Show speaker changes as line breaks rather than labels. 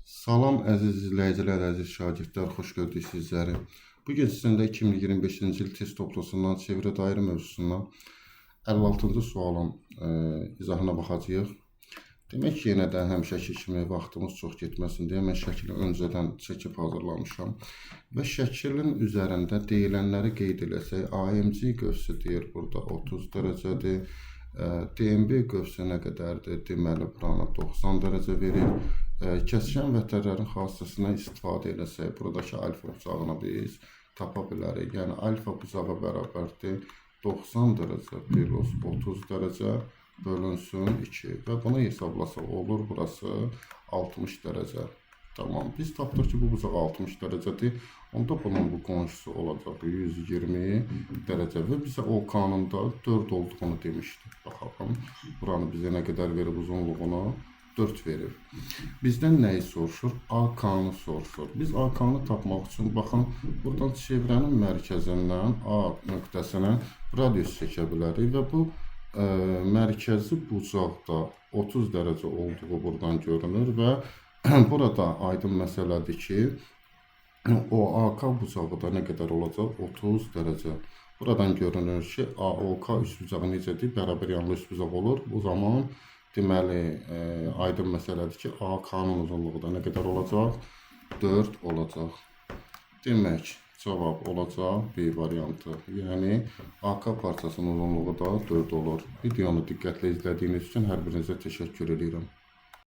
Salam əziz izləyicilər, əziz şagirdlər, xoş gördük sizləri. Bu gün sizinlə 2025-ci il test toplusundan çevrə dairə mövzusundan 56-cı sualın izahına baxacağıq. Demək ki, yenə də həmişəki kimi vaxtımız çox getməsin deyə mən şəkili öncədən çəkib hazırlamışam. Və şəklin üzərində deyilənləri qeyd eləsək, AMC qövsü deyir burada 30 dərəcədir. DMB qövsü nə qədərdir? Deməli, buranı 90 dərəcə verir. Kəsişən vətərlərin xassəsindən istifadə eləsək, buradakı alfa bucağını biz tapa bilərik. Yəni, alfa bucağı bərabərdir 90 dərəcə plus 30 dərəcə bölünsün 2 və bunu hesablasaq olur burası 60 dərəcə. Tamam, biz tapdıq ki, bu bucaq 60 dərəcədir. Onda bunun bu qonşusu olacaq 120 dərəcə və bizə o kanunda 4 olduğunu demişdi. Baxalım, buranı bizə nə qədər verib uzunluğunu? 4 verir. Bizdən nəyi soruşur? AK-nı soruşur. Biz AK-nı tapmaq üçün, baxın, buradan çevrənin mərkəzindən A nöqtəsinə radius çəkə bilərik və bu mərkəzi bucaqda 30 dərəcə olduğu buradan görünür və burada aydın məsələdir ki, o AK bucağı da nə qədər olacaq? 30 dərəcə. Buradan görünür ki, AOK üstbucağı necədir? Bərabər yanlı üstbucaq olur. Bu zaman deməli, aydın məsələdir ki, AK-nın uzunluğu da nə qədər olacaq? 4 olacaq. Demək, cavab olacaq B variantı. Yəni, AK parçasının uzunluğu da 4 olur. Videonu diqqətlə izlədiyiniz üçün hər birinizə təşəkkür edirəm.